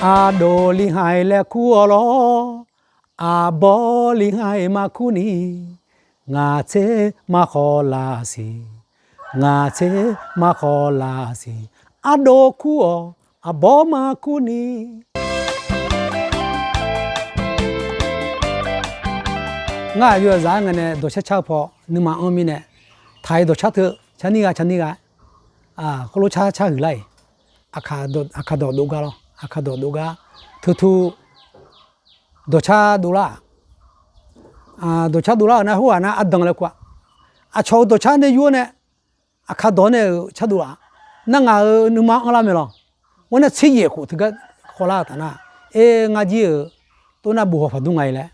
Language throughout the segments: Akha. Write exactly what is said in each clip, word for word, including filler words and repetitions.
Ardov li ha-iq laer kur-awq lawr, aqbawr li ha-iq ma kur ni, ngaq tser ma khawf laf siq, ngaq tser ma khawf laf siq, ardov kur-awq, aqbawr ma kur ni. Ngar aqyawf zaq-aer ngae nae dawqcar car-eu paw nuima anr mirnae, taq-iq dawqcar teu car nir gha car nir gha, khoerlof car car huiq lar-iq, aqkaq dawq dov gar lawr, aqkaq dawq dov gar, teu tu dawqcar dovlar-aq, dawqcar dovlar-euq nar khoerghaq nar ardanq laer kur-a. Aqcawq-euq dawqcar nae yur-awr nae, aqkaq dawq nae-euq cardov-aq, nar ngaq-euq nuima anrlar mae lawr. Khoer nar tser yaef khof teugar khawvlar-eu taf nar, er ngar jir-euq tov nar bof haw paq dur nga-iq laer,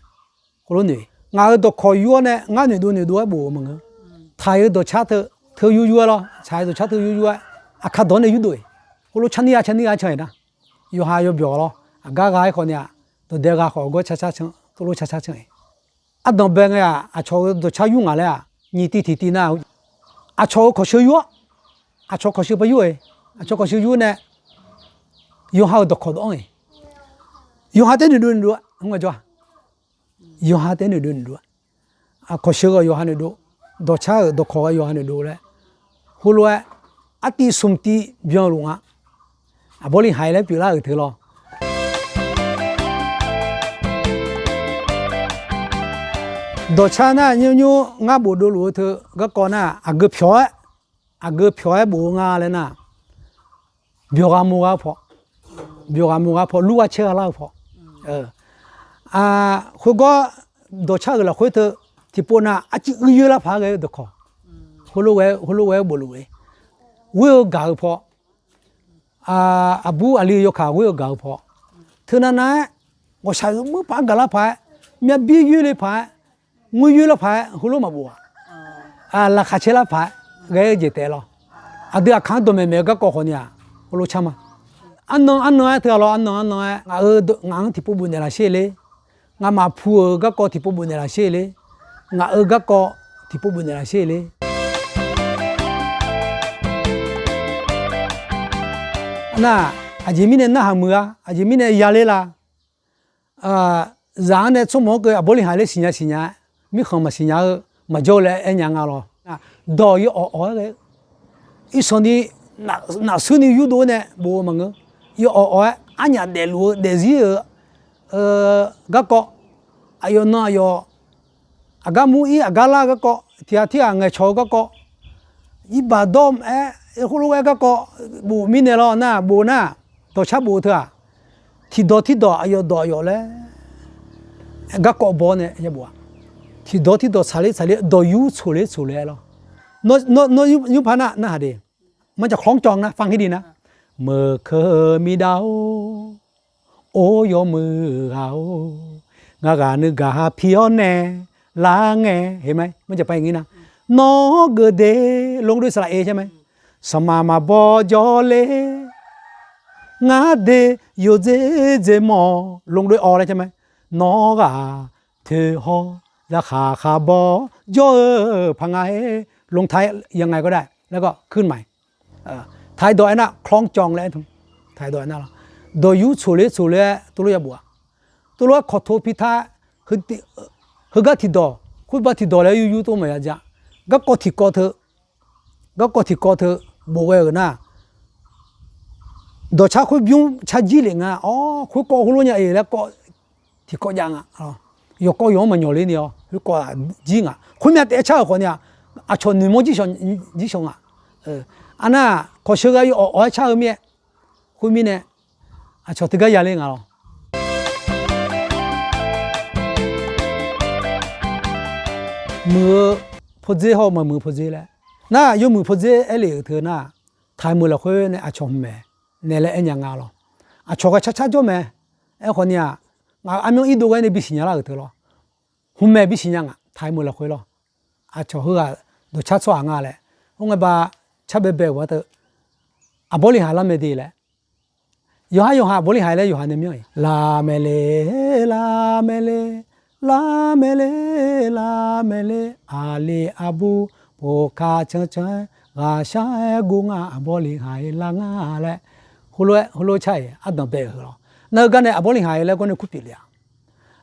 khoerlof noeq, ngaq-euq dawqkawq yur-awr nae ngar noeqdov noeqdov-aer bof-eu maqngeur. Taq-iq-eu dawqcar teu, teu yur yur-aer lawr, taq-iq dawqcar teu yur yur-aer, aqkaq dawq nae yurdov-iq, khoerlof car nir gha car nir gha can-iq nar, yawqha yawbyawq lawr, aqgar gha-aer khawf ni-aq, dawqdae gha khawf gawr car car can, khoerlof car car can-iq. Ardanq bae ngae-aq, aqcawq-euq dawqcar yur ngaq laer-aq, nyiq tiv tiq tiv nar, aqcawq-euq kawqsheu yur-awr, aqcawq kawqsheu par yur-eu, aqcawq kawqsheu yur nae, yawqha-euq dawqkawq dawq anr-iq, yawqha taef noeqdov noeqdov-a, yawqha taef noeqdov noeqdov-a, kawqsheu ghaq yawqha noeqdov, dawqcar-euq dawqkawq ghaq yawqha noeqdov laer, heulof-aer artiv smq tiv byan luf nga. Aqbawr li haiq laer pyeuflar-euq teu lawr. Dawqcar nar nymr nymr ngar bofdov luf-eu teu garkawv nar, aqgeu pyawq-aer, aqgeu pyawq-aer bof-eu nga laer nar, byawq ghaq moq ghaq-eu paw, byawq ghaq moq ghaq-eu paw, lur gha caer gha lar-eu paw, khoergawr dawqcar-euq lafkhoer teu tiqpov nav arcuiv uir yoer lar paq-aer ghae-eu dawqkawq, heulof ghae-aer bof luf-eu, ghoer-eu gaq-eu paw, aqbur aqli-eu yawkaq ghoer-eu gaq-eu paw, teunav nav-aer ghawqshaq-euq meur paq-aer gaq lar paq-aer, myavbir yoer le paq-aer, ngoer yoer lar paq-aer heulof maqbof-aq, laqkhaq caer lar paq-aer ghae-eu jeq taef lawr. Aqdui aqkaq-anr dawqmaeq maeq-eu garkawv khawf ni-aq, heulof car ma. Arnan arnan-aer teu-aq lawr, arnan arnan-aer ngaq-euq ngaq-anr tiqpov bofnaeq laf sher le, nga'maf pu-euq garkawv tiqpov bofnaeq laf sher le, ngaq-euq garkawv tiqpov bofnaeq laf sher le. Nar, aqjeq mirnae narhaq muiq-a, aqjeq mirnae yaler la. Zaq-anr nae tsawrmawq-anr keuv aqbawr li haiq laer siqnya siqnya-aer, mirkhanq maqsiqnya-eu maqjawr-eu laer aernya nga lawr. Dawq yawawq awq-aer ghae-eu, irsanq ni nafshuir ni yurdov-aer nae bof-eu maqngeur. Yawawq awq-aer arnyaf daefluf-eu daefzir-euq garkawv, aqyawf nan aqyawf aqgar mur ir aqgar lar-eu garkawv, tiq ghaq tirghaq ngaeqcawq-eu garkawv, irbaq dawr-aer khoerlof-aer garkawv bof mirnae lawr nar, bof nar, dawqcar bof-eu teu-aq, tiqdawq tiqdawq aqyawf dawq aqyawf laer garkawv baw-awr nae yabof-aq, tiqdawq tiqdawq tsaqler tsaqler dawq yur tsoq ler tsoq ler-aer lawr. Nawr nymrpar nar narhaq de, มันจะคล้องจองนะ ฟังให้ดีนะ Meuq keuq miqdav-or, or yawmuiq ghaq-or, ngaq ghaq nuigaq ha pi-awr nae lar ngae, เห็นไหม มันจะไปอย่างนี้นะ Nawr geuf de, longdoe saqlaq e caer mae, sanqmaq maqbaw jawr ler, ngar de yawdzer dzer mawr, longdoe awq laer caer mae, nawr ghaq toeq haw, zakhaq khaq baw jawr-eu paq nga-aer, longtaq-aer yaq ngae gawr dae laer gawr kuir mae. Taqdawq aernar คล้องจอง laer aer taq-aer dawq aernar lawr, dawq yur tsoq ler tsoq ler-aer tov lof yabof-aq, tov lof-aer kawqtov pi tar, heugar tiqdawq khoerbar tiqdawq laer yur yur tov maqya ja. Garkawv tiqkawv teu, garkawv tiqkawv teu bof ghae-euq nar, dawqcar khoer bymr car jir lef nga. Awr, khoerkawv heulof nya-eq laer kawv tiqkawv jav nga. Yawqkawv yawq-anr maqnyawq ler ni-awr, khoerkawv jir nga. Khoermyav taef-aer car-euq khawf ni-aq, aqcawq noeqmawr jir shawq nga. Arnar, kawqsheu ghae yawawq awq-aer car-eu mir-aer, khoermirnae aqcawq teugar yaler nga lawr. Muiq-eu pawdzer hawr-eu maqmuiq pawdzer laer, nar yawmuiq pawdzer aer lef-euq teu nar, taqmeuq lafkhoer nae aqcawq hmq mae nae laer aer nya nga lawr. Aqcawq ghae car car jawr mae. Aerkhawf ni-aq, ngaq-euq armyanr irdov ghae nae bisiq nya lar-euq teu lawr, hmq mae bisiq nya ngaq taqmeuq lafkhoer lawr. Aqcawq heughaq dawqcar tsawrhaq nga laer, khoerngae ba car baebae-euq-a teu, aqbawr li haq lar mae de laer, yawqha yawqha aqbawr li haq laer yawqha nae myanr-iq, lar mae le, lar mae le, lar mae le, lar mae le, aqli aqbur pov ka cancan-aer ghaqshar-aer gur nga, aqbawr li haq-iq lar nga laer, heulof-aer heulof car-iq ardanq bae-euq heu lawr. Nar-eu gar nae aqbawr li haq-aer laer gawr nae kur pyeuf le-a.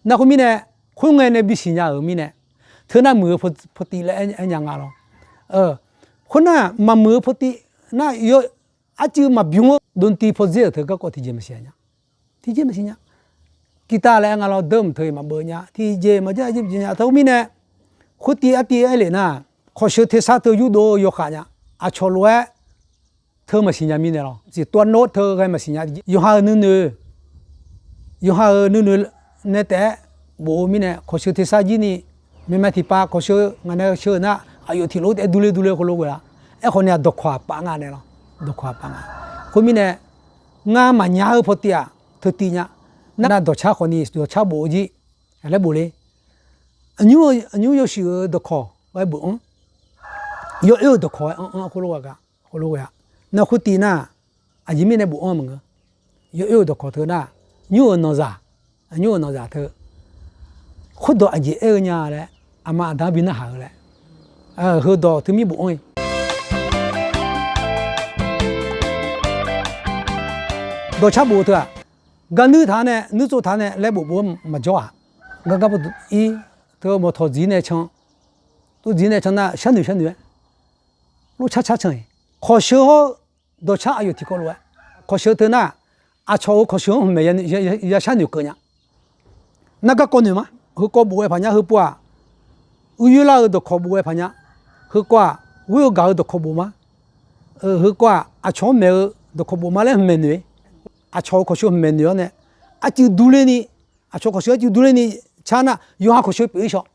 Nar khoermirnae, khoerngae nae bisiq nya-euq mirnae, teu nar muiq-eu pawtiv laer aer nya nga lawr. Khoernar maqmuiq-eu pawtiv nar, arcuiv maqbymr-anr dovtiv pawdzer-euq teu garkawv tiqjeq maqsiq nya. Tiqjeq maqsiq nya. Guitar laer aer nga lawr, deuv mq teu-iq maqbeuv nya, tiqjeq maqjav jeq maqjeq nya. Teu khoermirnae, khoertiv artiv aer lef nar, khawqsheu tersar teu yurdov-eu yawkhav nya. Aqcawq lof-aer teu maqsiq nya mirnae lawr, ziq tov-a nor teu ghae maqsiq nya. Yawqha-euq nuinoeq, yawqha-euq nuinoeq nae taef-aer bof-eu mirnae, khawqsheu tersar jir ni, maeqma tiqpav khawqsheu ngaq nae sheu-eu nar, aqyawf tiqlof taef-aer durler durler khoerlof ghae-a. Aerkhawf nae-aq dawqkawq aqpav nga nae lawr, dawqkawq aqpav nga. Khoermirnae, ngar maqnya-eu pawtiv-aq teu tiv nya. Nar dawqcar khawf ni dawqcar bof-eu jir laer bof le. Aqnymr yawshuif-euq dawqkawq ghae bof-anr, yawoer-euq dawqkawq ghae anr anr khoerlof ghae-a. Nar khoertiv nar, aqjeq mirnae bof-anr maqngeur. Yawoer-euq dawqkawq teu nar, nymr-euq nanqzaq, nymr-euq nanqzaq teu, khoerdawq aqjeq aer-eu nya laer, aqma aqda-anr bi narhaq-eu laer, heudawq teu mir bof-anr-ir. Dawqcar bof-eu teu-aq, gar nuir taq-anr nae nuir tsov taq-anr nae laer bof bof-anr maqjawr-aq. Gar gar pawduq ir, teu mawqtawq dziq nae can, tov dziq nae can nar sharnoeq sharnoeq-aer, lorcar car can-iq. Khawqsheu hawr-eu dawqcar aqyawf tiqkawv lof-aer, khawqsheu teu nar, aqcawq-euq khawqsheu-anr hmqmaeq ya sharnoeq keuv nya. Nar garkawv noeq ma. Heukawv bof ghae paq nya, heupov-aq, uir yoerlar-eu dawqkawq bof ghae paq nya. Heukawv-aq, ghoer-eu gaq-eu dawqkawq bof ma. Heukawv-aq, aqcawq-anr maeq-eu dawqkawq bof ma laer hmqmaeq noeq-ir. Aqcawq-euq khawqsheu hmqmaeq noeq-awr nae, arcuiv durler ni, aqcawq khawqsheu arcuiv durler ni car nar, yawqha khawqsheu pyeuf-ir shawq.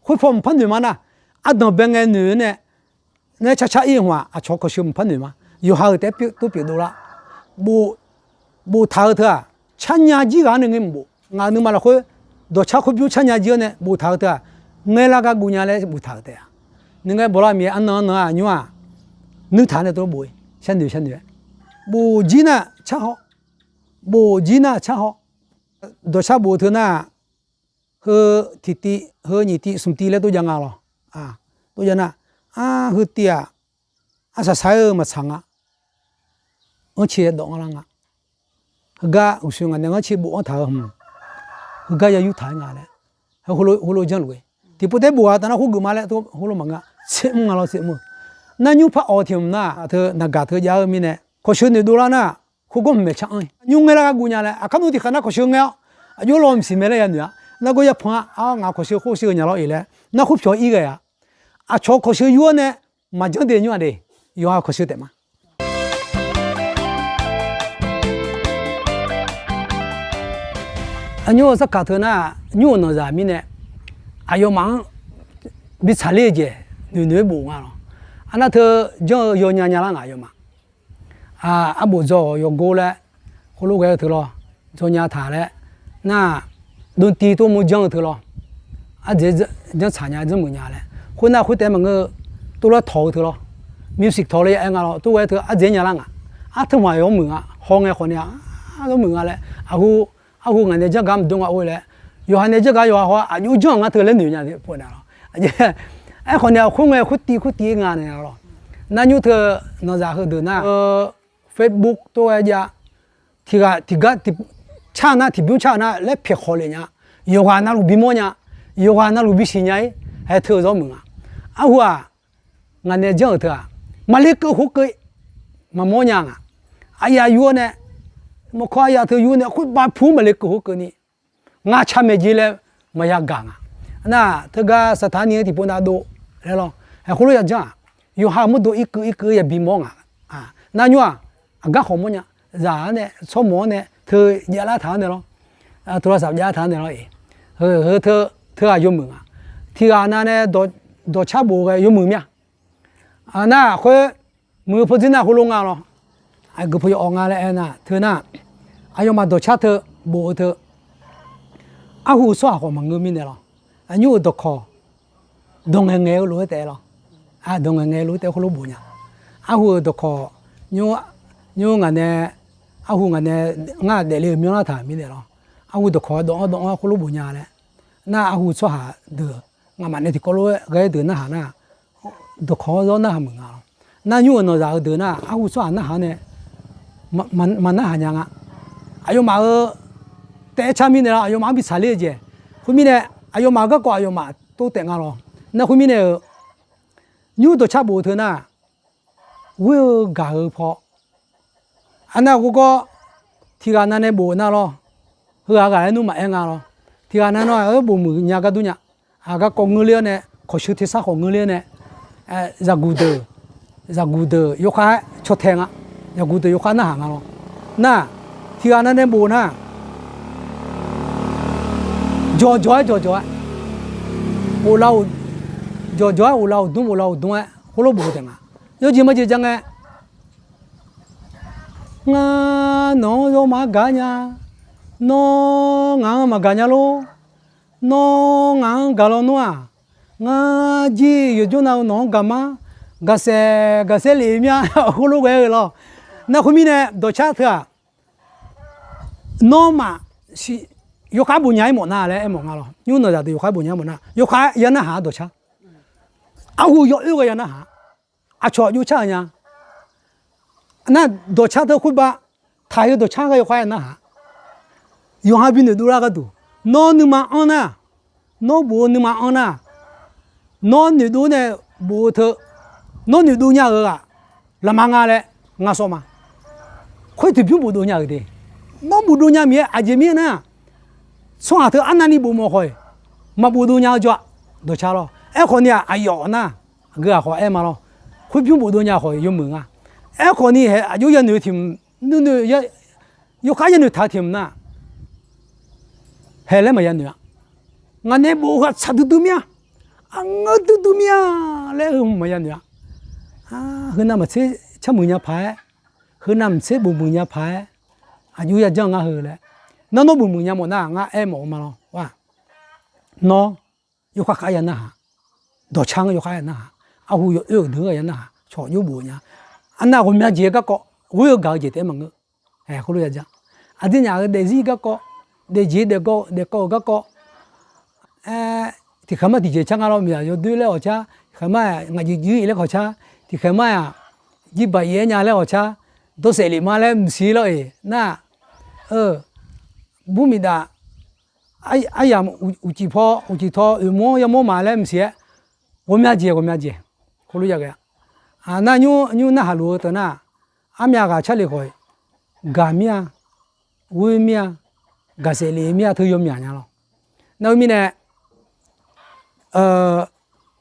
Khoerpaw mqpar noeq ma nar, ardanq bae ngae noeq-eu nae, nae car car ir hmq-aq, aqcawq khawqsheu mqpar noeq ma. Yawqha-euq taef-aer tov pyeuf dovlar. Bof taq-eu teu-aq, carnya jir ghaq-anr nae ngae maqbof. Ngaq-euq nuima lafkhoer, dawqcar khoer bymr carnya jir-awr nae bof taq-eu teu-aq, ngaelar gar guv nya laer bof taq-euq taef-a. Nuingae bawqlar miqyaer arnan arnan-aq nymr-aq, nuir taq nae tov bof-ir, sharnoeq sharnoeq-aer, bof jir nar car haw, bof jir nar car haw. Dawqcar bof teu nar, heu tiqtiv heu nyiq tiv smq tiv laer tov jav nga lawr. Tov jav nar, ar, heu tiv-aq, arsaq saq-aer-eu maqtsaq nga. Anrcae dawf anrlar nga. Heugar uqshoe ngaq nae anrcae bof-anr taq-eu hmq, heugar ya yurtaq-aer nga laer, heulof janrluf-eu tiqpov taef bof-a taf nar khoergeuf ma laer tov heulof maqngeur-a. Tser mr nga lawr tser mr-eu. Nar nymr par awq tiq hmq nar teu naqgaq teu jav-eu mirnae, khawqsheu noeqdov lar nar, khoergawr hmq maeq car anr-ir. Nymr ngaelar gar guv nya laer, aqkar nmr tiqkhav nar khawqsheu ngae-awr, aqjox lawq mqsiq mae laer yanoeq-a. Nargawr yapaq-a, ar, ngaq khawqsheu khoer shir-eu nya lawr ir laer, nar khoer pyawq ir ghae-a. Aqcawq khawqsheu yur-awr nae, maqjanr de nymr-aq de, yawqha khawqsheu taef ma. Aqnymr-euq sarkaq teu nar, nymr-euq nanqzaq mirnae, aqyawfmaf-anr bi tsaqler-eu jeq noeq noeq-aer bof nga lawr. Arnar teu janr-eu yawnya nya lar ngaq aqyawfmaf. Arbof dzaw-awq yawgor laer, khoerlof ghae-eu teu lawr, dzaw nya taq laer, nar, dovtiv tov mur janr-eu teu lawr, ardzaeq janr tsaq nya janr muiq nya laer, khoernar khoertaef maqngeur-eu, tov lar tawq-eu teu lawr, music tawq laer ya aer nga lawr, tov ghae teu ardzaeq nya lar ngaq. Arteu hmq-aq yawmuiq nga, haw ngae khawf ni-a, yawmuiq nga laer, aqhu, arhu ngaq nae janr gar maqdov nga or laer, yawqha nae janr gar yawqha haw-a, aqjox janr-aq ngar teu laer noeq nya pov na lawr. Aerkhawf ni-a, khoerngae khoertiv khoertiv-ir nga naeq lawr. Nar nymr teu nanqzaq heudeuq nar, Facebook tov ghae jav, tiqghaq tiqgar car nar tiqbymr car nar laer pyaeq khawf lef nya. Yawqghaq navluf bimawr nya, yawqghaq navluf bisiq nya-ir, haer teu-eu zawr muiq nga. Arhu-aq, ngaq nae janr-euq teu-aq, maqle keuv khoerkeuv maqmawr nya ngaq. Aqyaf yur-awr nae, mawrkawr aqyaf teu yur nae khoerbav pu maqle keuv khoerkeuvni, ngar ca maeq jeq laer maqya gaq ngaq. Nar teugar saqtaq ni-anr tiqpov nav dov laer lawr, haer khoerlof ya janr-aq, yawqha-euq mawrdo irkeuv irkeuv-eu ya bimawr ngaq. Nar nymr-aq, aqgar khawf mawr nya, zaq-anr nae tsawrmawq-anr nae teu javlar taq-anr nae lawr, teu lavsaf javlar taq-anr nae lawr-iq, heu teu ghaq yawmuiq ngaq. Tiqghaq nav nae dawqcar bof ghae yawmuiq mir-a. Nar khoer muiq-eu pawdzer nar khoerlof nga lawr, aqgeu paw yawawq nga laer aer nar teu nar, aqyawfmaf dawqcar teu bof-eu teu, arhu-eu tsawrhaq khawf maqngeur mirnae lawr, aqnymr-euq dawqkawq dawq ngaeq ngaeq-eu lof-aer taef-aer lawr, dawq ngaeq ngaeq-eu lof-aer taef-aer khoerlof bof nya. Arhu-euq dawqkawq, nymr ngaq nae, arhu ngaq nae, ngar daefle-euq myanrlar taq mirnae lawr, arhu dawqkawq dawq-anr dawq-anr khoerlof bof nya laer, nar arhu tsawrhaq deuq nga'maf nae tiqkawv lof-aer ghae-aer deuq narhaq nar, dawqkawq-anr zawr narhaq meuq nga lawr. Nar nymr-euq nanqzaq heudeuq nar arhu tsawrhaq narhaq-anr nae maqnarhaq nya nga. Aqyawfmaf-euq taef-aer car mirnae lar aqyawfmaf-anr bi tsaqler-eu jeq. Khoermirnae, aqyawfmaf garkawv aqyawfmaf tov taef nga lawr. Nar khoermirnae-euq, nymr dawqcar bof-eu teu nar, ghoer-eu gaq-eu paw, aqnav ghawrgawr tiqghaq nav nae bof-eu nar lawr, heughaq ghaq-aer nmr maqaer nga lawr. Tiqghaq nav nawr-aq bof muiq nya gar dur nya. Aq, garkawv ngeurler-awr nae, kawqsheu tersar khawf ngeurler-awr nae, zaqguq deuq, zaqguq deuq yawkhav-aer caw tae nga. Zaqguq deuq yawkhav narhaq nga lawr. Nar, tiqghaq nav nae bof nar, jawqjawq-aer jawqjawq-aer, jawqjawq-aer uqlav uqdmr uqlav uqdmr-aer khoerlof bof-eu taef nga. Yawjeq majeq ja ngae, ngar nawq-anr yawmaf-anr gaq-ar nya. Nawr ngaq-anr maqgaq nya lor. Nawr ngaq-anr gaq lawnmr-aq, ngar jir yawqjawr nav-eu nawq-anr gaq mar, gaqsaef gaqsaer lef mir-a. Khoerlof ghae-eu lawr. Nar khoermirnae dawqcar teu-aq, nawr maqsiq, yawkhav bof nya-ir mawf nar laer aermawf nga lawr. Nymr nawq zaqdeuq yawkhav bof nya-ir mawf nar, yawkhav ya narhaq-a dawqcar. Arhu yawoer ghae ya narhaq-a. Aqcawq jov car-euq nya. Nar dawqcar teu khoerbav, taq-eu dawqcar ghae yawkhav ya narhaq-a. Yawqha bi noeqdov lar gharduq, nawr nuima anr nar, nawr bof-eu nuima anr nar, nawr noeqdov nae bof-eu teu, nawr noeqdov nya-euq ghaq laqma nga laer ngar sawr ma. Khoer tiqbymr bofdov nya-euq de. Nawr bofdov nya miqyaer aqjeq mirnae nar, tsawrhaq teu arnavni bofmawf khawf-iq maqbofdov nya-eu jawr-a. Dawqcar lawr. Aerkhawf ni-aq aqyawf nar, aqgeu ghaq khawf aer ma lawr. Khoerbymr bofdov nya khawf yawmuiq nga. Aerkhawf ni hae aqjox yanoeq-eu tiq, nuinoeq, yawkhav yanoeq taq-eu tiq mq nar, hae laer maqya noeq-a. Ngaq nae bof-eu ghaq tsaq duidui mir-a, aqngeur duidui mir-a laer heu maqya noeq-a. Heunav maqtser car muiq nya paq-aer, heunav maqtser bof muiq nya paq-aer, aqjox yajanr ngar heu laer, nar nawr bof muiq nya mawf nar ngar aermawf-eu ma lawr. Nawr yawkhav khav ya narhaq, dawqcar-anr yawkhav ya narhaq, arhu yawoer-euq deuq-anr ya narhaq, cawq jov bof nya. Arnav ghawqmya jeq garkawv ghoer-eu gaq-eu jeq taef-aer maqngeur. Khoerlof yajanr, aqdirnyaf-euq daefzir garkawv, daefjeq daefkawv-euq garkawv, tiqkhaeq mar tiqjeq car nga lawr, miqzaq yawdoer laer awq car, tiqkhaeq mar-aq ngaq jeq juir laer khawf car, tiqkhaeq mar-aq jirbaq ir-aer nya laer awq car, dawrsaef lef ma laer mqsiq lawr-iq nar, burmiqdaf aryamq uqcif paw uqcif taw oeqmawr-anr yamawr ma laer mqsiq-aer, ghawqmya jeq ghawqmya jeq, khoerlof yaghae-a. Nar nymr narhaq luf-eu teu nar, armyav ghaq carlef khawf-iq, gaq mir-a, ghoer mir-a, gaqsaef lef mir-a teu yawmyaq nya lawr. Nar khoermirnae,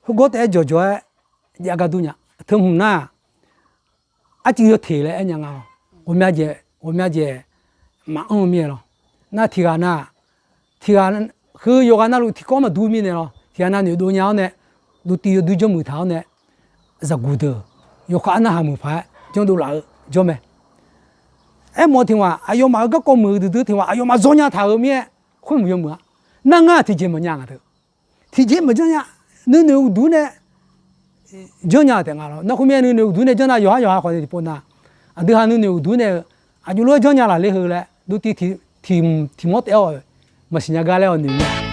heugawr taef-aer jawqjawq-aer jav gar dur nya. Teu hmq nar, arcuiv yawteq laer aer nya nga lawr. Ghawqmya jeq ghawqmya jeq maqanr-eu mir-aer lawr. Nar tiqghaq nar, tiqghaq, heu yawqghaq navluf tiqkawv maqdur mirnae lawr. Tiqghaq nav noeqdov nya-awr nae, dovtiv yawdui janrmuiq taq-awr nae, zaqguq deuq yawkhav arnavhaq muiq paq-aer janrdov laf-eu jawr mae. Aermawf-eu tiq ghaq aqyawfmaf-euq garkawv muiq-eu duidui tiq ghaq aqyawfmaf dzawrnya taq-euq mir-aer, khoer mq yawmuiq-a. Nar ngar tiqjeq maqnya nga teu, tiqjeq maqjanr nya. Nuinoeq uqduq nae janrnya taef nga lawr. Nar khoermirnae nuinoeq uqduq nae janr nar yawqhar yawqha khawf nae tiqpov na, aqdui ha nuinoeq uqduq nae-eu aqjox lof-aer janrnya laf ler heu laer dovtiv tiq, tiq mawr taef-awr maqsiq nya gar laer-awq noeq nya.